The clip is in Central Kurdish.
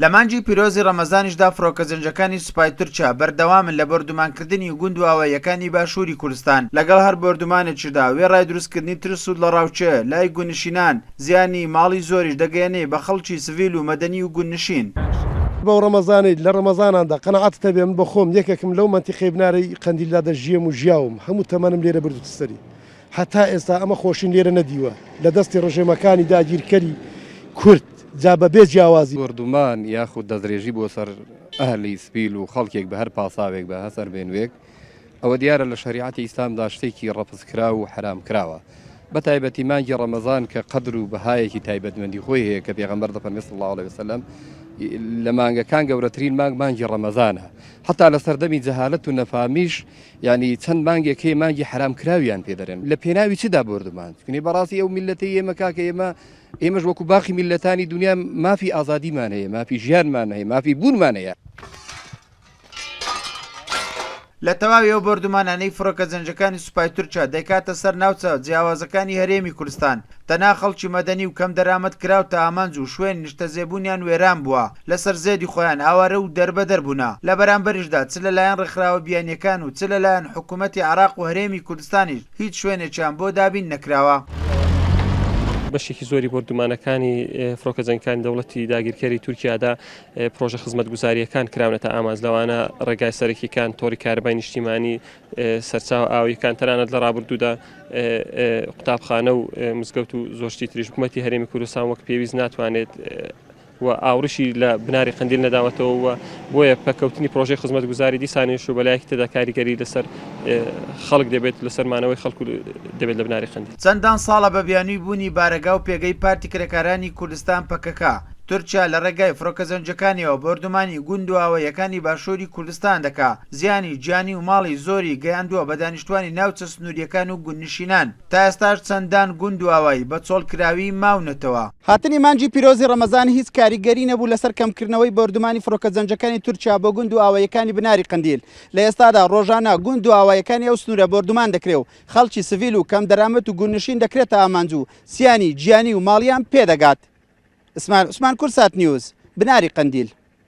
لە مانگی پیرۆزی ڕەمەزانیشدا فڕۆکە جەنگەکانی سوپای تورکیا بەردەوامن لە بۆردومانکردنی گوند و ئاواییەکانی باشووری کوردستان، لەگەڵ هەر بۆردومانێکیشدا وێڕای دروستکردنی ترس و دڵەڕاوکێ لای گوندنشینان، زیانی ماڵی زۆریش دەگەیەنێ بە خەڵکی سڤیل و مەدەنی و گوندنشین. بەو ڕەمەزانەی لە ڕەمەزاناندا قەناعەتت هەبێ من بە خۆم یەکێکم لەو مەنتیقەی بنارەی قەندیلدا دەژیێم و ژیاوم هەموو تەمەنم لێرە بردووتە سەری هەتا ئێستا ئەمە خۆشیم لێرە نەدیوە لە دەستی ڕژێمەکانی داگیرکەری کورد جا بە بێ جیاوازی. بۆردومان یاخود دەستدرێژی بۆ سەر ئەهلی سپیل و خەڵکێک بە هەر پاساوێک بە هەر سەربێنوێک ئەوە دیارە لە شەریعەتی ئیسلامدا شتێکی ڕەفزکراو و حەرام کراوە بە تایبەتی مانگی ڕەمەزان کە قەدر و بەهایەکی تایبەتمەندی خۆی هەیە کە پێغەمبەر دەفەرمێ صلی الله علیه وسلم لە مانگەکان گەورەترین مانگ مانگی ڕەمەزانە حتا لە سەردەمی جەهالەت و نەفامیش یعنی چەند مانگێک هەیە مانگی حرام کراویان پێ دەرێن لە پێناوی چدا بۆردومان کنی بەڕاستی ئەو میلەتی ئێمە کاکە ئێمە ئێمەش وەکو باقی میلەتانی دنیا مافی ئازادیمان هەیە مافی ژیانمان هەیە مافی بوونمان هەیە. لە تەواوی ئەو بۆردومانانەی فڕۆکە جەنگەکانی سوپای تورکیا دەیکاتە سەر ناوچە جیاوازەکانی هەرێمی کوردستان، تەنها خەڵکی مەدەنی و کەمدەرامەت کراوتە ئامانج و شوێن نیشتەجێبوونیان وێران بووە، لەسەر زێدی خۆیان ئاوارە و دەربەدەر بوونە، لە بەرامبەریشدا چ لەلایەن ڕێکخراوە بیانییەکان و چ لەلایەن حکومەتی عێراق و هەرێمی کوردستانیش هیچ شوێنێکیان بۆ دابین نەکراوە. بەشێکی زۆری بۆردومانەکانی فڕۆکە جەنگەکانی دەوڵەتی داگیرکەری تورکیادا پرۆژە خزمەتگوزارییەکان کراونەتە ئامانج، لەوانە ڕێگای سەرەکیەکان، تۆڕی کارەبای نیشتیمانی، سەرچاوە ئاوییەکان، تەنانەت لە ڕابردوودا قوتابخانە و مزگەوت و زۆر شتی تریش. حکوومەتی هەرێمی کوردستان وەک پێویست ناتوانێت و ئاوڕیشی لە بناری قەندیل نەداوەتەوە و بۆیە پەکەوتنی پرۆژەی خزمەتگوزاری دیسانیش و بەلایەکی تردا کاریگەری لەسەر خەڵک دەبێت، لەسەر مانەوەی خەڵک دەبێت لە بناری قەندیل. چەندان ساڵە بە بیانووی بوونی بارەگا و پێگەی پارتی کرێکارانی کوردستان پەکەکە، تورکیا لە ڕێگای فڕۆکە جەنگیەکانیەوە بۆردومانی گوند و ئاواییەکانی باشووری کوردستان دەکا، زیانی گیانی و ماڵی زۆری گەیاندووە بە دانیشتوانی ناوچە سنووریەکان و گوندنشینان، تا ئێستاش چەندان گوند و ئاوایی بە چۆڵکراوی ماونەتەوە. هاتنی مانگی پیرۆزی ڕەمەزان هیچ کاریگەری نەبوو لەسەر کەمکردنەوەی بۆردومانی فڕۆکە جەنگەکانی تورکیا بۆ گوند و ئاواییەکانی بناری قەندیل، لە ئێستادا ڕۆژانە گوند و ئاواییەکانی ئەو سنوورە بۆردومان دەکرێ و خەڵکی سڤیل و کەمدەرامەت و گوندنشین دەکرێتە ئامانج و زیانی گیانی و ماڵیان پێدەگات. ئیسماعیل عوسمان کوردسات نیوز، بناری قەندیل.